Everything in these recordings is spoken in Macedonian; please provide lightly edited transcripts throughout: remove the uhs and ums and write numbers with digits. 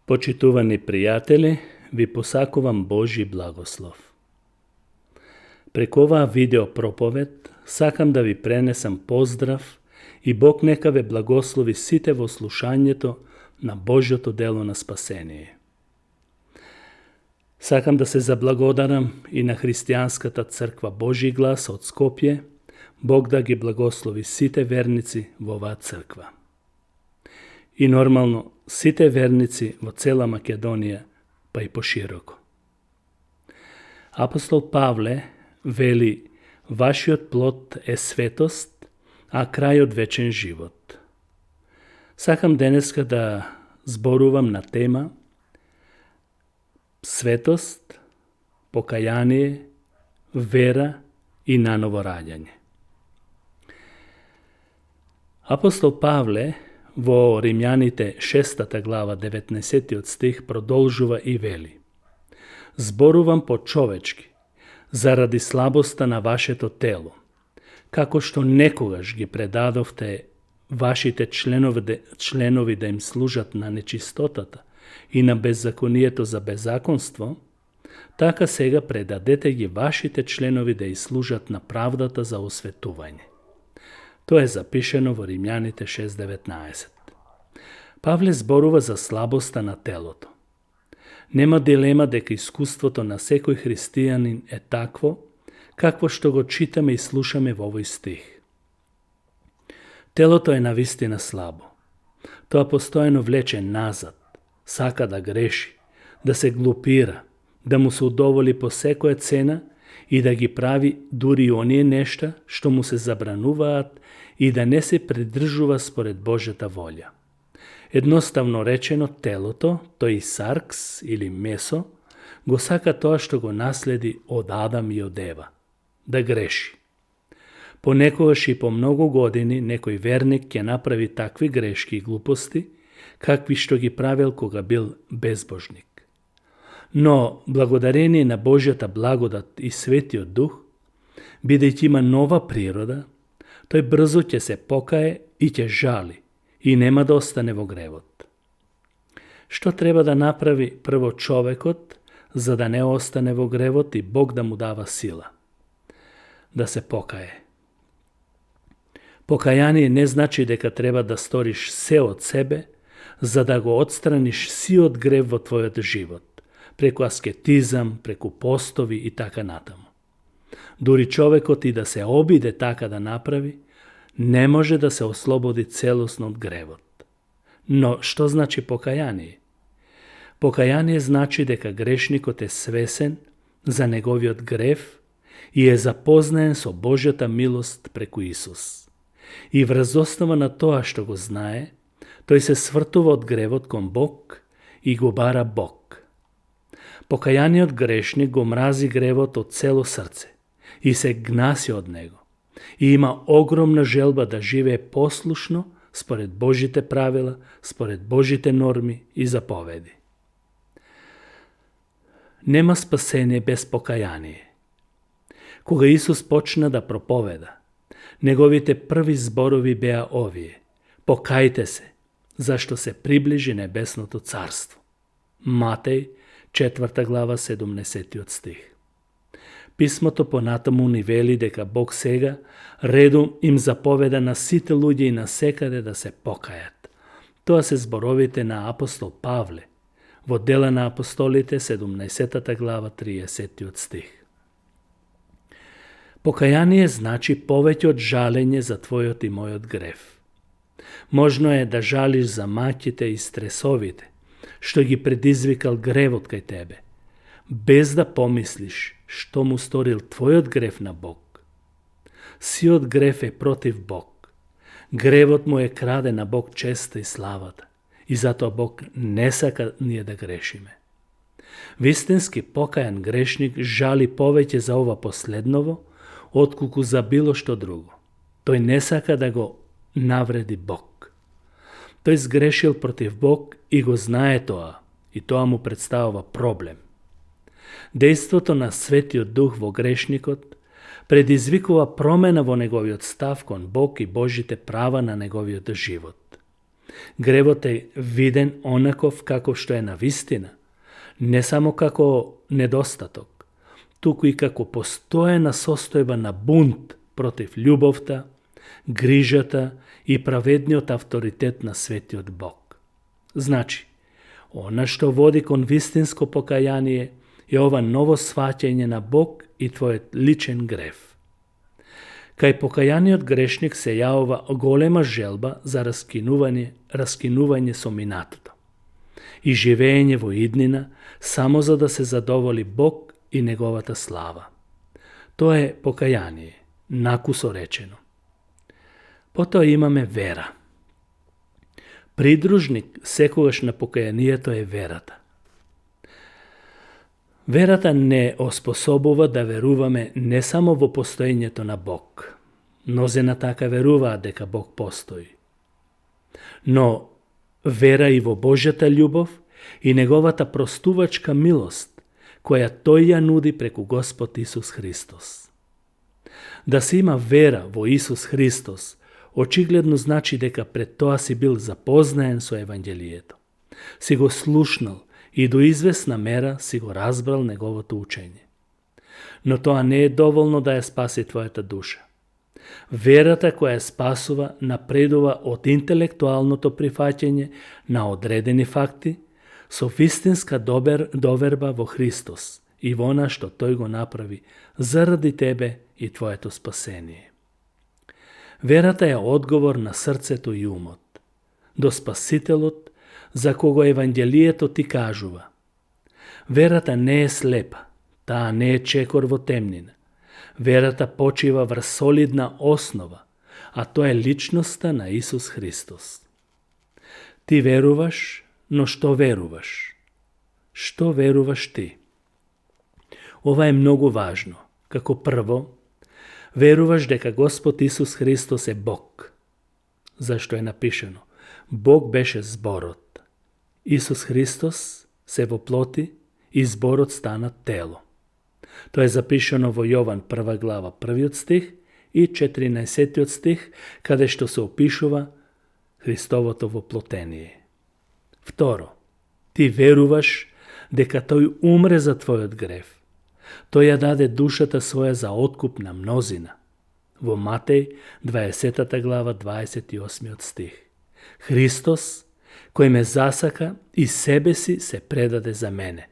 Почитувани пријатели, ви посакувам Божи благослов. Преку оваа видео проповед сакам да ви пренесам поздрав и Бог нека ве благослови сите во слушањето на Божјото дело на спасение. Сакам да се заблагодарам и на Христијанската црква Божи глас од Скопје, Бог да ги благослови сите верници во оваа црква. И нормално сите верници во цела Македонија, па и пошироко. Апостол Павле вели: вашиот плод е светост, а крајот вечен живот. Сакам денеска да зборувам на тема светост, покаяние, вера и наново раѓање. Апостол Павле во Римјаните 6 глава 19 стих продолжува и вели: зборувам по човечки, заради слабоста на вашето тело, како што некогаш ги предадовте вашите членови да им служат на нечистотата и на беззаконието за беззаконство, така сега предадете ги вашите членови да и служат на правдата за осветување. Тоа е запишено во Римјаните 6.19. Павле зборува за слабоста на телото. Нема дилема дека искуството на секој христијанин е такво, какво што го читаме и слушаме во овој стих. Телото е навистина слабо. Тоа постојано влече назад, сака да греши, да се глупира, да му се удоволи по секоја цена и да ги прави дури оние нешта што му се забрануваат и да не се придржува според Божјата волја. Едноставно речено, телото, тој саркс или месо, го сака тоа што го наследи од Адам и од Ева, да греши. Понекогаш и по многу години некој верник ќе направи такви грешки и глупости, какви што ги правил кога бил безбожник. Но, благодарение на Божјата благодат и Светиот Дух, бидејќи има нова природа, тој брзо ќе се покае и ќе жали и нема да остане во гревот. Што треба да направи прво човекот, за да не остане во гревот и Бог да му дава сила? Да се покае. Покаяние не значи дека треба да сториш се од себе, за да го отстраниш сиот грев во твојот живот, преку аскетизам, преку постови и така натаму. Дури човекот и да се обиде така да направи, не може да се ослободи целосно од гревот. Но што значи покаяние? Покаяние значи дека грешникот е свесен за неговиот грев и е запознаен со Божјата милост преку Исус. И врз основа на тоа што го знае, тој се свртува од гревот кон Бог и го бара Бог. Покајаниот грешник го мрази гревот од цело срце и се гнаси од него. И има огромна желба да живее послушно според Божите правила, според Божите норми и заповеди. Нема спасение без покаяние. Кога Исус почна да проповеда, неговите први зборови беа овие: покајте се, зашто се приближи небесното царство. Матеј 4 глава 70 стих. Писмото понатаму ни вели дека Бог сега редом им заповеда на сите луѓе и на секаде да се покајат. Тоа се зборовите на апостол Павле во Дела на апостолите 17 глава 30 стих. Покаяние значи повеќе од жалење за твојот и мојот грев. Можно е да жалиш за маќите и стресовите, што ги предизвикал гревот кај тебе, без да помислиш што му сторил твојот грев на Бог. Сиот грев е против Бог. Гревот му е краде на Бог честа и славата, и затоа Бог не сака ние да грешиме. Вистински покајан грешник жали повеќе за ова последново, отколку за било што друго. Тој не сака да го навреди Бог. Тој сгрешил против Бог и го знае тоа, и тоа му представува проблем. Дејството на Светиот Дух во грешникот предизвикува промена во неговиот став кон Бог и Божите права на неговиот живот. Гревот е виден онаков како што е на вистина, не само како недостаток, туку и како постојана состојба на бунт против љубовта, грижата и праведниот авторитет на светиот Бог. Значи, она што води кон вистинско покаяние е ова ново сваќање на Бог и твојот личен грев. Кај покајаниот грешник се јавува голема желба за раскинување со минатото и живење во иднина само за да се задоволи Бог и неговата слава. Тоа е покаяние, накусо речено. Потоа имаме вера. Придружник секогаш на покаянието е верата. Верата не оспособува да веруваме не само во постоењето на Бог. Мнозина така веруваат дека Бог постои. Но вера и во Божјата љубов и неговата простувачка милост, која тој ја нуди преку Господ Исус Христос. Да се има вера во Исус Христос, очигледно значи дека пред тоа си бил запознаен со Евангелието. Си го слушнал и до известна мера си го разбрал неговото учење. Но тоа не е доволно да ја спаси твојата душа. Верата која спасува напредува од интелектуалното прифаќање на одредени факти со вистинска доверба во Христос и во она што тој го направи заради тебе и твоето спасение. Верата е одговор на срцето и умот, до Спасителот за кого Евангелието ти кажува. Верата не е слепа, таа не е чекор во темнина. Верата почива врз солидна основа, а тоа е личноста на Исус Христос. Ти веруваш, но што веруваш? Што веруваш ти? Ова е многу важно. Како прво, веруваш дека Господ Исус Христос е Бог. Зашто е напишано? Бог беше зборот. Исус Христос се воплоти и зборот стана тело. Тоа е запишано во Јован 1 глава 1 стих и 14 стих, каде што се опишува Христовото воплотение. Второ, ти веруваш дека тој умре за твојот грев. Тој ја даде душата своја за откуп на мнозина. Во Матеј 20 глава 28 стих. Христос, кој ме засака и себе си се предаде за мене,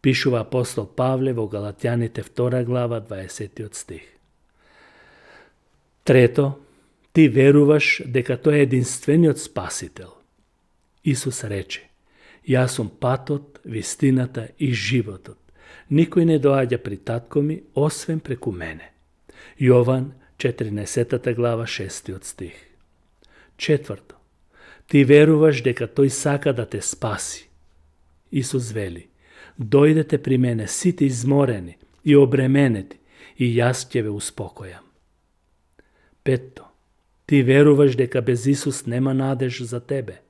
пишува апостол Павле во Галатјаните 2 глава 20 стих. Трето, ти веруваш дека тој е единствениот Спасител. Исус рече: Јас сум патот, вистината и животот. Никој не доаѓа при татко ми, освен преку мене. Јован 14 глава 6 стих. Четврто, ти веруваш дека тој сака да те спаси. Исус вели: дојдете при мене сите изморени и обременети, и јас ќе ве успокојам. Петто, ти веруваш дека без Исус нема надеж за тебе.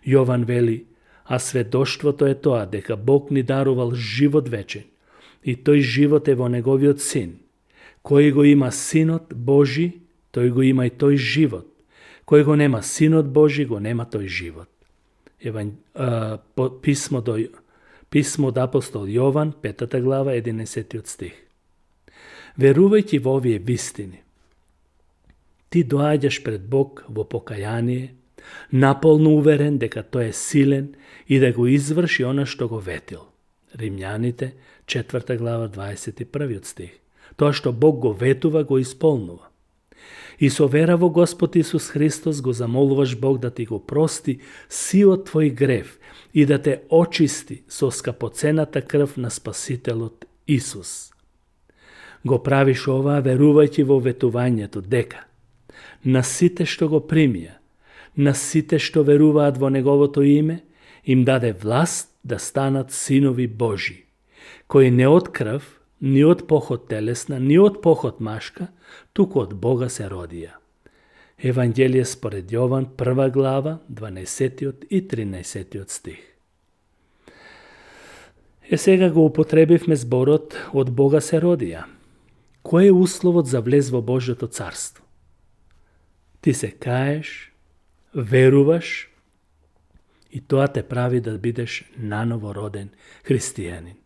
Јован вели: а сведоштвото е тоа дека Бог ни дарувал живот вечен, и тој живот е во неговиот Син. Кој го има Синот Божи, тој го има и тој живот. Кој го нема Синот Божи, го нема тој живот. Писмо од апостол Јован, 5 глава, 11 стих. Верувајќи во овие вистини, ти доаѓаш пред Бог во покаяние, наполно уверен дека тој е силен и да го изврши она што го ветил. Римјаните, 4 глава, 21 стих. Тоа што Бог го ветува, го исполнува. И со вера во Господ Исус Христос го замолуваш Бог да ти го прости сиот твој грев и да те очисти со скапоцената крв на Спасителот Исус. Го правиш ова верувајќи во ветувањето дека на сите што го примија, на сите што веруваат во Неговото име, им даде власт да станат синови Божи, кои не од крв, ни од поход телесна, ни од поход машка, туку од Бога се родија. Евангелие според Јован, 1 глава, 12 и 13 стих. Сега го употребивме зборот од Бога се родија. Кој е условот за влез во Божјото царство? Ти се каеш, веруваш и тоа те прави да бидеш наново роден христијанин.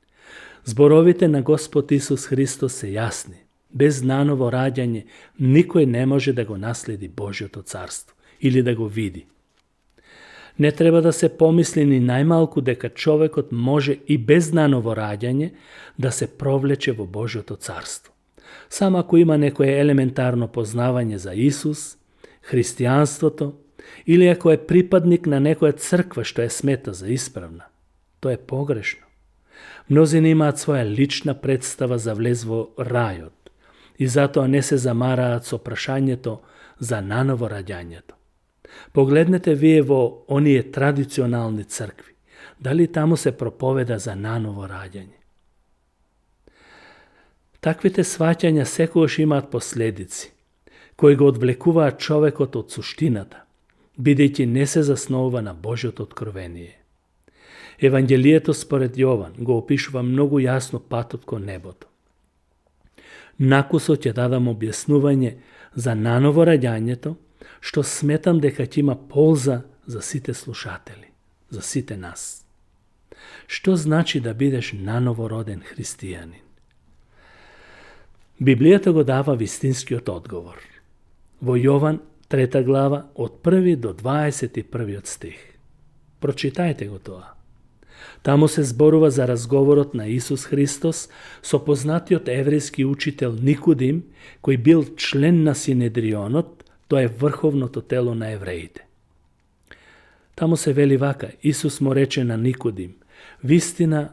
Зборовите на Господ Исус Христос се јасни. Без наново раѓање никој не може да го наследи Божјото царство или да го види. Не треба да се помисли ни најмалку дека човекот може и без наново раѓање да се провлече во Божјото царство. Само ако има некое елементарно познавање за Исус, христијанството, или ако е припадник на некоја црква што е смета за исправна. Тоа е погрешно. Мнозина имаат своја лична представа за влез во рајот и затоа не се замараат со прашањето за наново раѓањето. Погледнете вие во оние традиционални цркви, дали таму се проповеда за наново раѓање. Таквите сваќања секогаш имаат последици, кои го одвлекуваат човекот од суштината, бидејќи не се заснова на Божјото откровение. Евангелието според Јован го опишува многу јасно патот кон небото. Накусо ќе дадам објаснување за наново раѓањето, што сметам дека ќе има полза за сите слушатели, за сите нас. Што значи да бидеш наново роден христијанин? Библијата го дава вистинскиот одговор. Во Јован 3 глава од 1 до 21 стих. Прочитајте го тоа. Таму се зборува за разговорот на Исус Христос со познатиот еврејски учител Никодим, кој бил член на Синедрионот, тоа е врховното тело на евреите. Таму се вели вака, Исус му рече на Никодим: вистина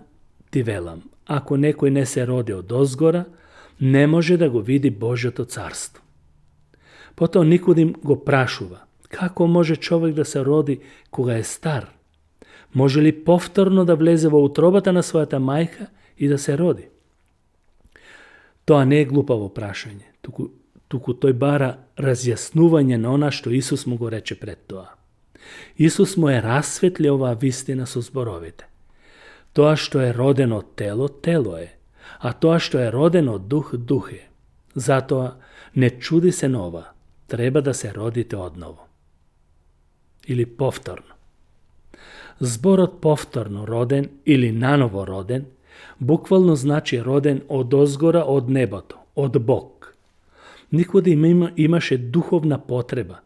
ти велам, ако некој не се роди од озгора, не може да го види Божјото царство. Потоа Никодим го прашува, како може човек да се роди кога е стар? Може ли повторно да влезе во утробата на својата мајка и да се роди? Тоа не е глупаво прашање, туку тој бара разјаснување на она што Исус му го рече пред тоа. Исус му е расветли оваа вистина со зборовите. Тоа што е родено од тело, тело е, а тоа што е родено од дух, дух е. Затоа не чуди се на ова, треба да се родите одново. Или повторно. Зборот повторно роден или наново роден буквално значи роден од озгора од небото, од Бог. Никодим имаше духовна потреба,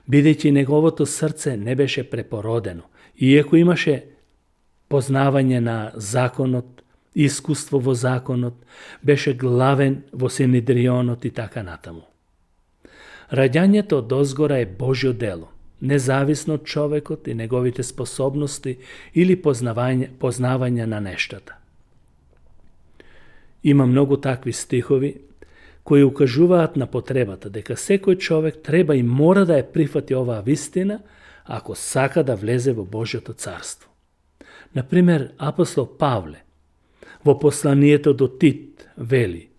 бидејќи неговото срце не беше препородено, иако имаше познавање на законот, искуство во законот, беше главен во Синедрионот и така натаму. Раѓањето од озгора е Божјо дело, независно од човекот и неговите способности или познавање на нештата. Има многу такви стихови кои укажуваат на потребата дека секој човек треба и мора да ја прифати оваа вистина ако сака да влезе во Божјото царство. Например, апостол Павле во посланието до Тит вели: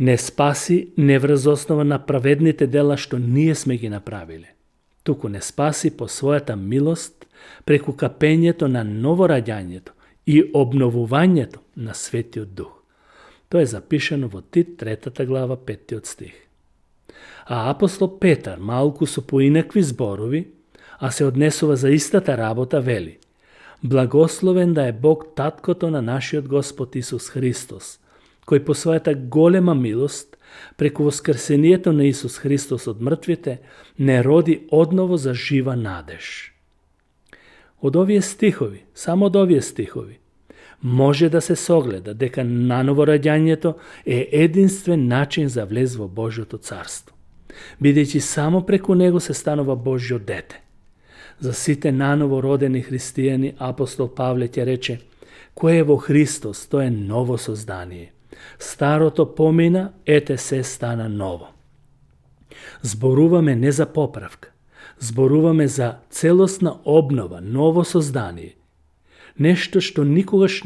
не спаси не врз основа на праведните дела што ние сме ги направиле, туку не спаси по својата милост преку капењето на новораѓањето и обновувањето на Светиот Дух. Тоа е запишено во Тит 3 глава 5 стих. А апостол Петар, малку со поинакви зборови, а се однесува за истата работа, вели: благословен да е Бог таткото на нашиот Господ Исус Христос, кој по својата голема милост, преку воскресението на Исус Христос од мртвите, не роди одново за жива надеж. Од овие стихови, само од овие стихови, може да се согледа дека наново раѓањето е единствен начин за влез во Божјото царство, бидејќи само преку него се станува Божјо дете. За сите наново родени христијани апостол Павле ќе рече: кој е во Христос, тоа е ново создание. Старото помина, ете се стана ново. Зборуваме не за поправка, зборуваме за целосна обнова, ново создание. Нешто што никогаш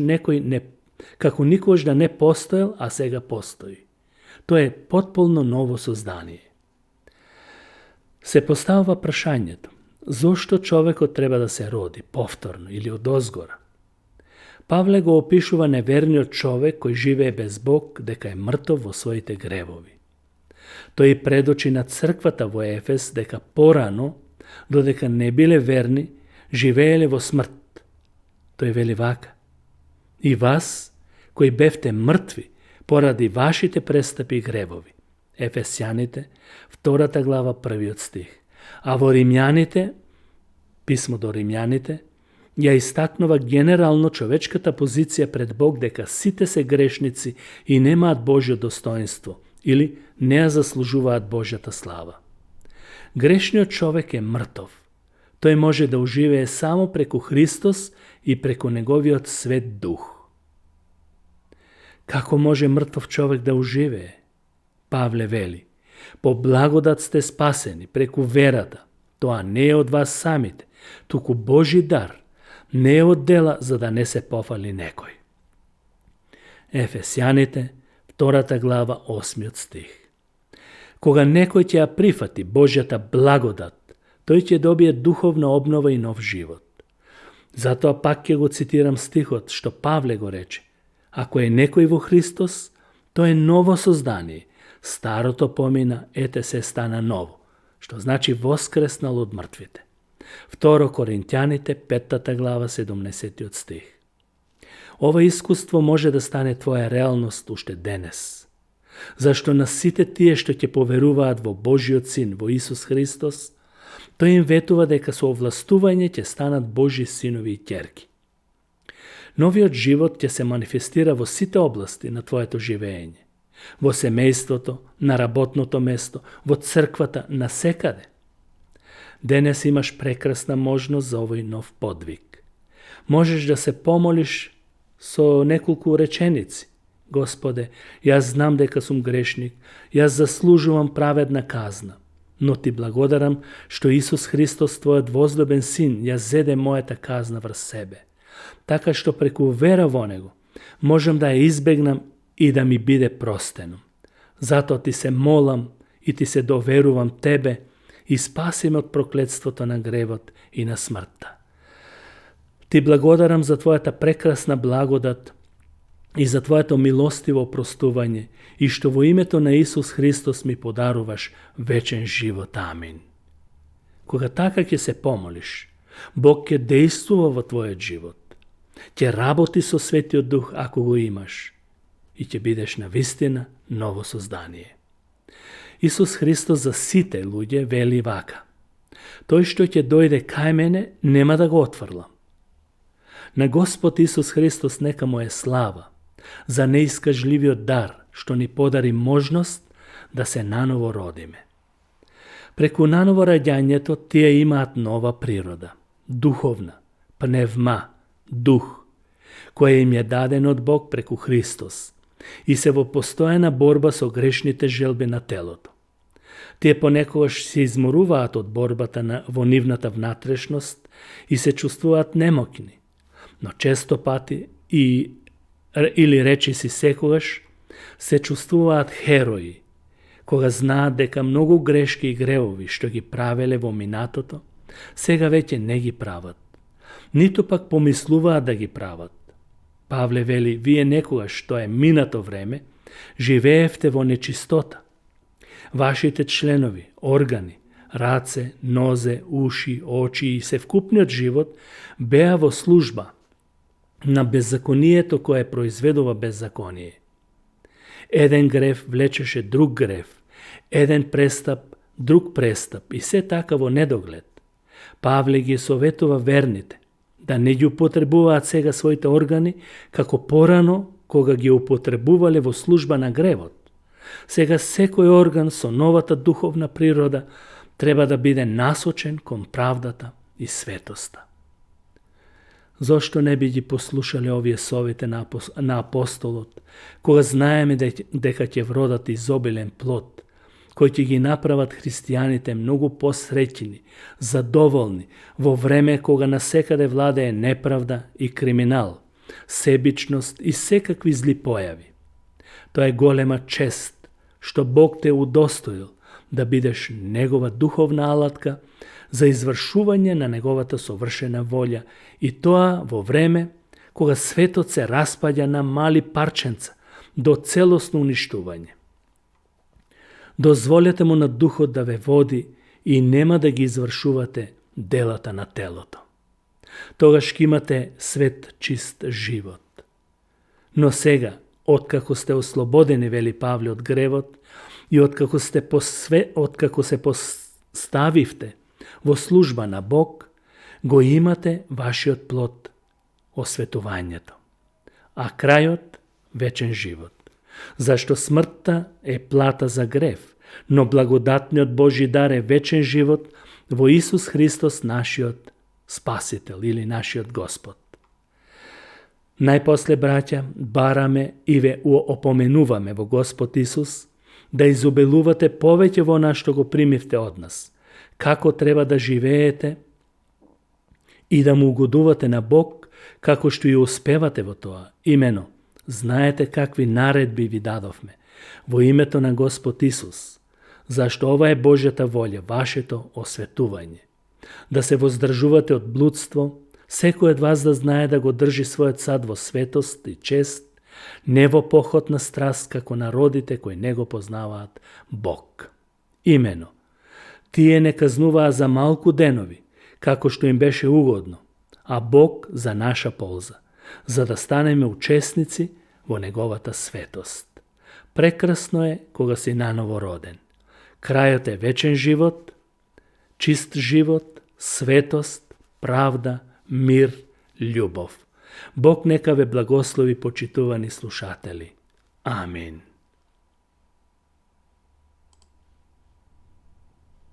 како никогаш да не постоел, а сега постои. Тоа е потполно ново создание. Се поставува прашањето: зошто човекот треба да се роди повторно или од озгора? Павле го опишува неверниот човек кој живее без Бог дека е мртов во своите гревови. Тој предочи на црквата во Ефес дека порано додека не биле верни, живееле во смрт. Тој вели вака: и вас, кои бевте мртви поради вашите престапи и гревови. Ефесјаните, 2 глава, 1 стих. А во Римјаните, писмо до Римјаните, ја истакнува генерално човечката позиција пред Бог дека сите се грешници и немаат Божјо достоинство или не ја заслужуваат Божјата слава. Грешниот човек е мртов. Тој може да уживее само преку Христос и преку неговиот свет дух. Како може мртов човек да уживее? Павле вели: по благодат сте спасени преку верата. Тоа не е од вас самите, туку Божи дар, не е од дела за да не се пофали некој. Ефесјаните, 2 глава, 8 стих. Кога некој ќе ја прифати Божјата благодат, тој ќе добие духовна обнова и нов живот. Затоа пак ќе го цитирам стихот што Павле го рече: ако е некој во Христос, тој е ново создание. Старото помина, ете се стана ново, што значи воскреснал од мртвите. 2 Коринтјаните, 5 глава, 70 стих. Ова искуство може да стане твоја реалност уште денес. Зашто на сите тие што ќе поверуваат во Божиот Син, во Исус Христос, тој им ветува дека со овластување ќе станат Божи синови и ќерки. Новиот живот ќе се манифестира во сите области на твоето живење. Во семејството, на работното место, во црквата, насекаде. Денес имаш прекрасна можност за овој нов подвиг. Можеш да се помолиш со неколку реченици. Господе, јас знам дека сум грешник, јас заслужувам праведна казна, но ти благодарам што Исус Христос, твојот возлюбен син, ја зеде мојата казна врз себе, така што преку вера во него можам да ја избегнам и да ми биде простено. Затоа ти се молам и ти се доверувам тебе и спаси ме од проклетството на гревот и на смртта. Ти благодарам за твојата прекрасна благодат и за твоето милостиво простување и што во името на Исус Христос ми подаруваш вечен живот. Амин. Кога така ќе се помолиш, Бог ќе действува во твојот живот. Ќе работи со Светиот Дух ако го имаш и ќе бидеш навистина ново создание. Исус Христос за сите луѓе вели вака: тој што ќе дојде кај мене, нема да го отфрлам. На Господ Исус Христос нека му е слава за неискажливиот дар што ни подари можност да се наново родиме. Преку наново раѓањето тие имаат нова природа, духовна, пневма, дух, која им е даден од Бог преку Христос и се во постојана борба со грешните желби на телото. Тие понекогаш се изморуваат од борбата во нивната внатрешност и се чувствуваат немокни, но често пати или речиси секогаш се чувствуваат херои, кога знаат дека многу грешки и гревови што ги правеле во минатото, сега веќе не ги прават, ниту пак помислуваат да ги прават. Павле вели: вие некогаш, што е минато време, живеевте во нечистота. Вашите членови, органи, раце, нозе, уши, очи и севкупниот живот беа во служба на беззаконието кое произведува беззаконие. Еден грев влечеше друг грев, еден престап, друг престап и се така во недоглед. Павле ги советува верните да не ги употребуваат сега своите органи како порано кога ги употребувале во служба на гревот. Сега секој орган со новата духовна природа треба да биде насочен кон правдата и светоста. Зошто не би ги послушале овие совети на апостолот, кога знаеме дека ќе вродат изобилен плод, кој ќе ги направат христијаните многу посреќени, задоволни, во време кога насекаде владее неправда и криминал, себичност и секакви зли појави. Тоа е голема чест, што Бог те удостоил да бидеш Негова духовна алатка за извршување на Неговата совршена волја, и тоа во време кога светот се распаѓа на мали парченца до целосно уништување. Дозволете му на Духот да ве води и нема да ги извршувате делата на телото. Тогаш ќе имате свет чист живот. Но сега, откако сте ослободени, вели Павле, од гревот и откако се поставивте во служба на Бог, го имате вашиот плод, осветувањето, а крајот вечен живот. Зашто смртта е плата за грев, но благодатниот Божи дар е вечен живот во Исус Христос, нашиот Спасител или нашиот Господ. Најпосле, браќа, бараме и ве опоменуваме во Господ Исус да изобилувате повеќе во она што го примивте од нас, како треба да живеете и да му угодувате на Бог, како што и успевате во тоа. Имено, знаете какви наредби ви дадовме во името на Господ Исус, зашто ова е Божјата волја, вашето осветување. Да се воздржувате од блудство, секој од вас да знае да го држи својот сад во светост и чест, не во похот на страст како народите кои не го познаваат Бог. Имено, тие не казнуваа за малку денови, како што им беше угодно, а Бог за наша полза, за да станеме учесници во Неговата светост. Прекрасно е кога си наново роден. Крајот е вечен живот, чист живот, светост, правда, мир, љубов. Бог нека ве благослови, почитувани слушатели. Амин.